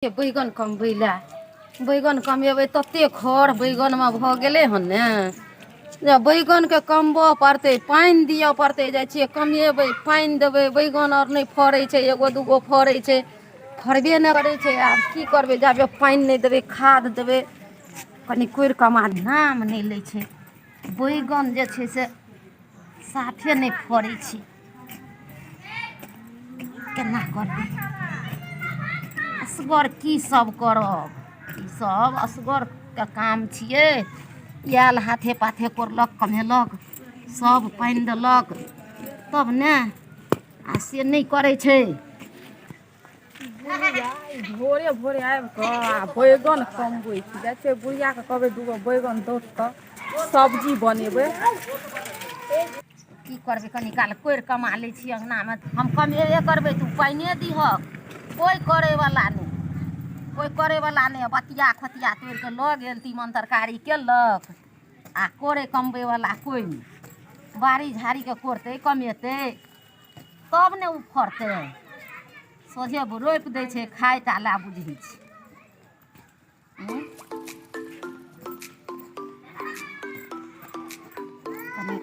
बैगन कमबै लए बैगन कमेबै तते खर बैगनमे भऽ गेलै हन ने जे बैगनके कमबऽ पड़तै पानि दिअ पड़तै जाइ छियै कमेबै पानि देबै बैगन आर नहि फड़ै छै एगो दूगो फड़ै छै फड़बे नहि करै छै आब की करबै जाबे पानि नहि देबै खाद देबै कनि कोरि कमा नाम नहि लै छै बैगन जे छै से साफे नहि फड़ै छै केना करबै असगर की सब करब ई सब असगरके काम छियै आयल हाथे पाथे कोड़लक कमेलक सब पानि देलक तब ने आ से नहि करै छै बुढ़िया ई भोरे भोरे आबि कऽ आ बैगन कमबै छी जाइ छियै बुढ़ियाके कहबै दूगो बैगन दौत तऽ सब्जी बनेबै। की करबै कनी काल कोरि कमा लै छी अङ्गनामे हम कमेबे करबै तू पानिए दिहक कोइ करैवला नहि कोइ करैवला नहि बतिया खोतिया तोड़ि कऽ लऽ गेल तीमन तरकारी केलक आ कोरै कमबैवला कोइ नहि बाड़ी झाड़ीके कोरतै कमेतै तब ने ओ फड़तै सोझे रोपि दै छै खाय टा लए बुझै छै कनि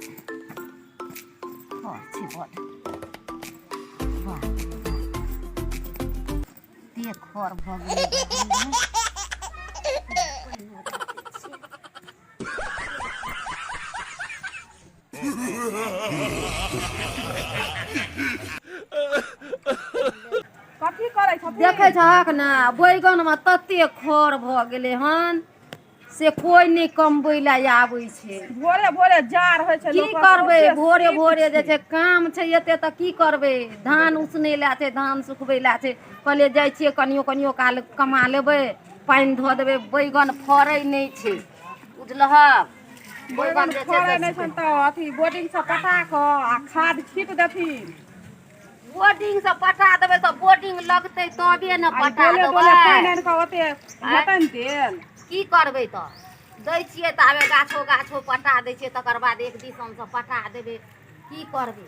खर छै बड वाह एते खर भऽ गेलै कथी करै छथिन? देखै छहक ने बैगनमे तते खर भऽ गेलै हन से कोइ नहि कमबै लए आबै छै। भोरे भोरे जाड़ होइ छै की लोकक करबै सौंसे भोरे शीत भोरे जे छै। छै काम छै एते तऽ की करबै धान उसनै लए छै धान सुखबै लए छै कहलियै जाइ छियै कनियो कनियो काल कमा लेबै पानि धऽ देबै बैगन फड़ै नहि छै बुझलहक बैगन जे छै फड़ै से नहि छनि तऽ अथी बोर्डिंग से पटा कऽ आ खाद छीट देथिन। बोर्डिंग से पटा देबै तऽ बोर्डिंग लगतै तबे ने आ ई पटा डोले देबै डोले पानि आनि कऽ ओते हेतनि देल। की करबै तऽ दै छियै ताबे गाछो गाछो पटा दै छियै तकर बाद एक दिसनसँ पटा देबै की करबै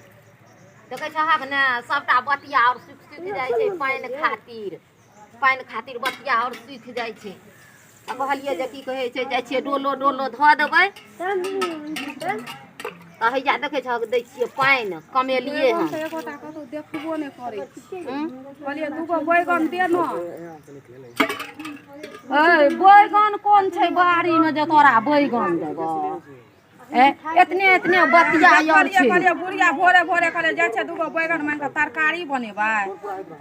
देखै छहक ने सभटा बतिया आओर सुखि सुखि जाइ छै पानि खातिर पानि खातिर बतिया आओर सुखि जाइ छै आ कहलियै जे की कहै छै जाइ छियै डोलो डोलो धऽ देबै तऽ हैया देखै छहक दै छियै पानि कमेलियै बैगन हन तऽ एकोटा कतौ देखबो नहि करै छी। हूँ? कहलियै दूगो बैगन दे ने। ऐ बैगन कोन छै बाड़ीमे जे तोरा बैगन देबऽ ए एतने एतने बतिया आर कहलियै छै कहलियै बुढ़िया भोरे भोरे कहलियै जाइ छै दूगो बैगन मांगि कऽ तरकारी बनेबै।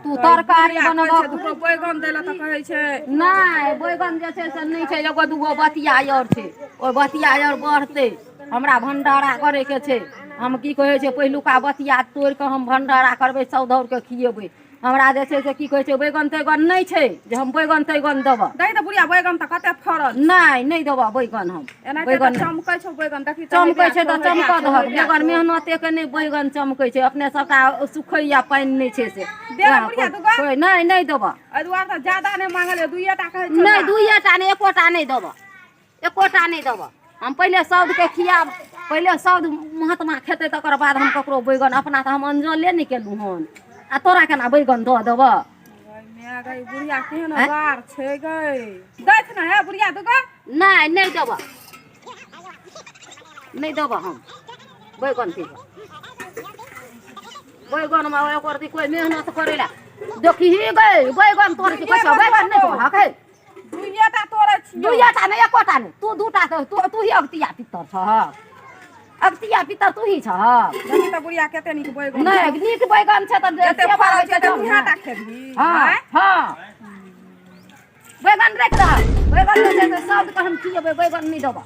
तू तरकारी बुढ़िया कहै बनबऽ छै दूगो बैगन दै लए तऽ कहै छै नहि बैगन जे छै से नहि छै एगो दूगो बतिया आर छै ओहि बतिया आर बढ़तै हमरा भण्डारा करैके छै हम की कहै छै पहिलुका बतिया तोड़ि कऽ हम भण्डारा करबै सभ दौड़के खियेबै हमरा जे छै से की कहै छै बैगन तैगन नहि छै जे हम बैगन तैगन देबऽ। दही तऽ बुढ़िया बैगन तऽ कते फड़ल। नहि नहि देबऽ बैगन हम। एनाहिते बैगन तऽ चमकै छौ बैगन देखी तऽ चमकै हैया छै छौ तऽ हैया चमकऽ छौ दहक हैया बेगर छौ। मेहनतेके नहि बैगन चमकै छै अपने सबटा सुखैया पानि नहि छै से दे ने बुढ़िया दूगो। कोइ नहि नहि देबऽ। एहि दुआरे तऽ ज्यादा नहि मांगलियै दुइए टा कहै छौ नहि ला। दुइए टा नहि एकोटा नहि देबऽ एकोटा नहि देबऽ हम पहिले सौदके खियाब पहिले सौद महात्मा खेतै तकर बाद हम ककरो बैगन अपना तऽ हम अनजले नहि केलहुँ हन आ तोरा केना बैगन दऽ देबऽ। गै माय गै बुढ़िया केहन आँय? गार छै गै दैथ ने हे बुढ़िया दूगो। नहि नहि देबऽ नहि देबऽ हम बैगन तैगन बैगनमे एको रत्ती कोइ मेहनत करै लए देखही गै बैगन तोड़ै छै कहै छौ बैगन नहि तोड़हक हे। दुइए टा तोड़ै छियौ। दुइए टा नहि एकोटा नहि तू दूटा तऽ तू तू ही अगतिया पितर छहक अगतिया पितर तू ही छहक। देखी तऽ बुढ़िया कते नीक बैगन नहि नीक बैगन छै तऽ जते सेवा फड़ल होइ छै छै तऽ तब उएह ने। टा खेबही। हँ आँय? हँ बैगन राखि दहक बैगन जे छै से सबके हम खियेबै बैगन नहि देबऽ।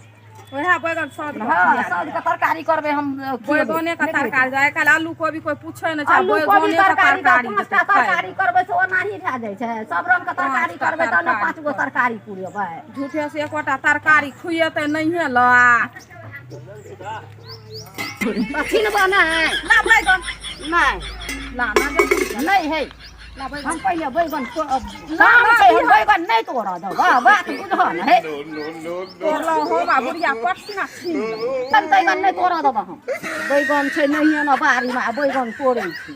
उएह बैगन सद हँ सौदके तरकारी करबै हम खियेबै। बैगने के तरकारी आइ काल्हि आलू कोबी कोइ पूछै नहि छै आलू कोबी बैगने के तरकारी तऽ तरकारी पाँचटा देतै खाय तरकारी करबै से ओनाही भए जाइ छै सब रंगके तरकारी पाँचटा करबै तब ने तरकारी पाँच गो तरकारी पुरेबै। झूठे से एकोटा तरकारी खुएतै नहिए ल तऽ छिनबऽ नहि ला बैगन नहि ला ना जल्दी नहि है ला बैगन हम पहिले बैगन काम छै हम बैगन नहि तोड़ऽ देबऽ बात बुझऽ ने हे। तोड़लहुँ हम आ बुढ़िया पटसिना छीन लेलक। बैगन तैगन नहि तोड़ऽ देबऽ हम बैगन छै नहिए ने बाड़ीमे आ बैगन तोड़ै छी।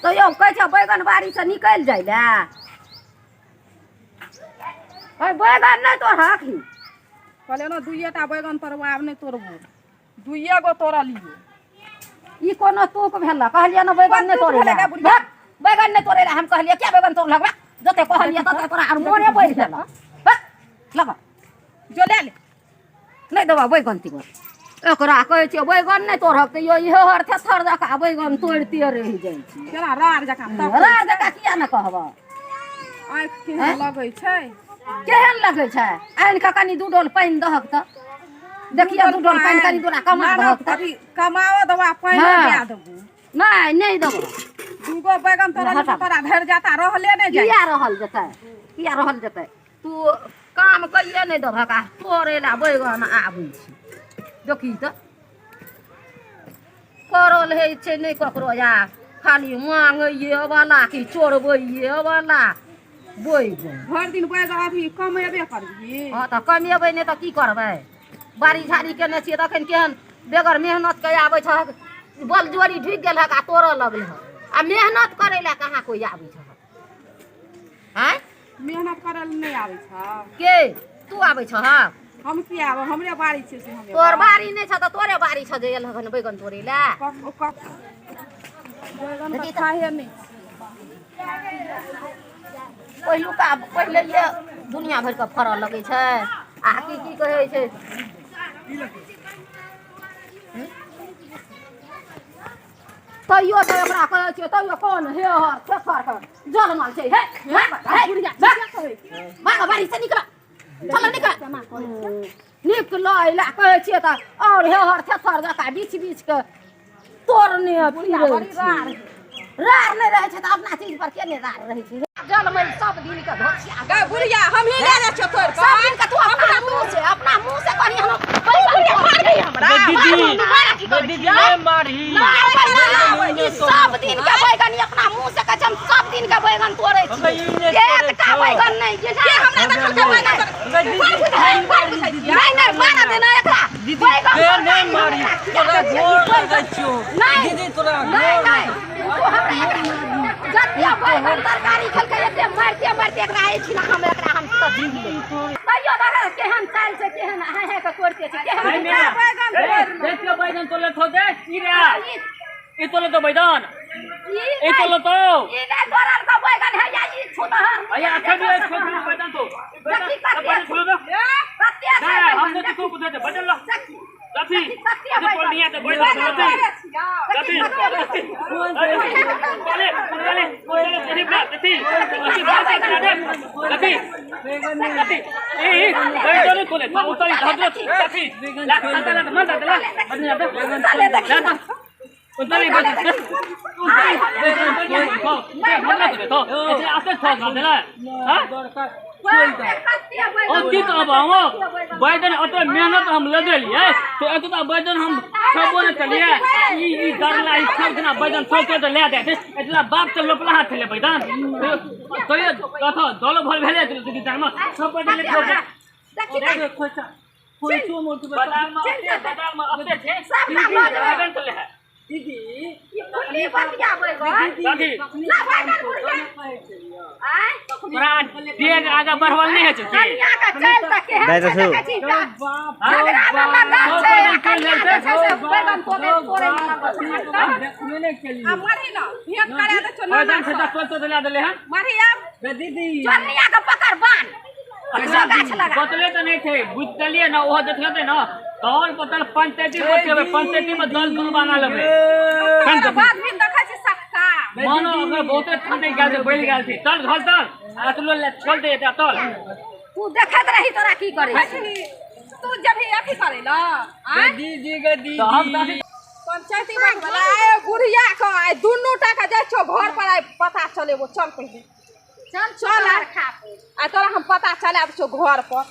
तैयो कहै छै बैगन बाड़ीसँ निकलि जाइ लए। अरे बैगन नहि तोड़हक। कहलियै ने दुइएटा बैगन तोड़बो, आब नहि तोड़बो, दुइए गो तोड़लियो। ई कोनो तुक भेल? कहलियै ने बैगन नहि तोड़े लए, बैगन नहि तोड़े लए हम कहलियै। किया बैगन तोड़लक? जते कहलियै तते तोरा आर मोने बढ़ि गेल। लग जो ले ले। नहि देबऽ बैगन तिगन। एकरा कहै छियै बैगन नहि तोड़हक, तैयो इहो हर थेथर जकाँ बैगन तोड़िते रहि जाइ छै। केना राड़ जकाँ? राड़ जकाँ किया ने कहबऽ? आँखि केहन लगै छै? केहन लगै छै? आनि कऽ कनि दू डोल पानि दहक तऽ देखियौ, दू डोल पानि कनि तोरा कमा दहक तऽ। अथी कमाओ देबो आ पानि दए देबो। नहि, नहि देबो। दूगो बैगन तोरा तोरा धरि जाता रहले नहि जाइ। किया रहल जेतै? किया रहल जेतै? तू काम कहिए नहि देबहक आ तोड़े ला बैगन आबै छै। देखी तऽ करल होइ छै नहि ककरो, आ खाली मांगैए वाला कि चोरबैए वाला बैगन। भरि दिन बैगन अथी कमेबे करबही। हँ तऽ कमेबै नहि तऽ की करबै? बाड़ी झाड़ी केने छियै तखन केहन बेगर मेहनतके आबै छहक। बलजोरी ढुकि गेल हक आ तोड़ऽ लगल हक, आ मेहनत करै लए कहाँ कोइ आबै छहक? आँय, मेहनत करै लए नहि आबै छ। के तू आबै छहक? हम की आबै? हमरे बाड़ी छै से हम। तोर बाड़ी नहि छ तऽ तोरे बाड़ी छ जे एल हन बैगन तोड़ै लए। बैगन तऽ खाहे नहि। पहिलुका पहिले दुनिया भरिके फड़ऽ लगै छै आ की की कहै छै। तैयो तऽ एकरा कहै छियै, तैयो कोन हे हर थेथर के जलमल छै। हे भाग, बाड़ी से निकल, चल निकल निकल। अइला कहै छियै तऽ आओर हे हर थेथर जकाँ बीछ बीछ के तोड़ने फिरै छै। रार नहि रहै छै तऽ अपना चीज पर के नहि रार रहै छै? जलमल सब दिन के धोखिया। गै बुढ़िया, हमही ले जाइ छियौ तोड़ि कऽ सब दिन के। तू अपना मुँह से, अपना मुँह से कही, हम बैगन मारबही हमरा? दीदी, दीदी, नहि मारही। सब दिन के बैगन अपना मुँह से कहै छै, हम सब दिन के बैगन तोड़ै छी, एकटा बैगन नहि जे हमरा देखल के बैगन। नहि नहि, मारा देना एकरा। दीदी, नहि मारही, तोरा गोर लगै छियौ दीदी, तोरा। नहि नहि, तू हमरा एकरा जते बैगन तरकारी खेलकै एते मारिते मारिते एकरा एहिठिना हम एकरा हम तैयो देख केहन चालि छै, केहन हाय हाय के तोड़िते छै, केहन बैगन। देखियो, बैगन तोले थो दे ई रे, ई तोले तो बैगन, ई तोले तो। ई नहि तोड़ल के बैगन है या ई छुतहर। भैया, अच्छा भी छोड़ बैगन तो बैगन छोड़ो दो। कते छै? नहीं, हम तो को बुझे बैगन लो कथी तोड़ दिया तो बैगन कथी कथी बोले बोले बोले कथी कथी कथी कथी कथी ए बैगन तोले तो उतारी धर कथी ला ला ला मन ला ला उतारी बैगन उतारी बैगन तो तो आते थो ना हां। ओ की कहब, हम बैगन ओते मेहनत हम लगेलियै तऽ एतुका बैगन हम खेबो नहि केलियै। ई ई डरला ई सब दिना बैगन सब के तऽ लए जाइ छै। एतना बाप तऽ लोपला हाथ छलै बैगन, तैयो कथो दलो भर भेलै दीदी सब बैगन ले। बजारमे ओते छै बैगन तऽ ले दीदी, दादी, तोरा डेग आगा बढ़वल नहि होइ छै की? दाइ तऽ छौ। आ मारही न, भेंट करा दै छौ। बैगन छै तऽ तोड़ तोड़ लए देले हन। मारही आब। चोरनिया के पकड़ बान गाछ लगा। बतले तऽ नहि छै, बुझि देलियै ने, ओहो देखलेतै ने तौल पतल। पंचायती बतेबै, पंचायती में दल दुल बना लेबै। तोरा बाद भी देखै छी सक्का। मानो अगर बहुते ठंडी गेल छै, बढ़ि गेल छै, चल घर चल, अतलो ले छोड़ दे एटा चल। तू देखैत रही तोरा की करै छै। तू जब अथी करै ल आँय? तऽ हम तऽ पंचायती बैठवला आइ बुढ़िया के आइ दुनू टा के जाइ छौ घर पर, आइ पता चलेबो। चल पहिले। चल। चल। चल खा। आइ तोरा हम पता चला दै छौ घर पर।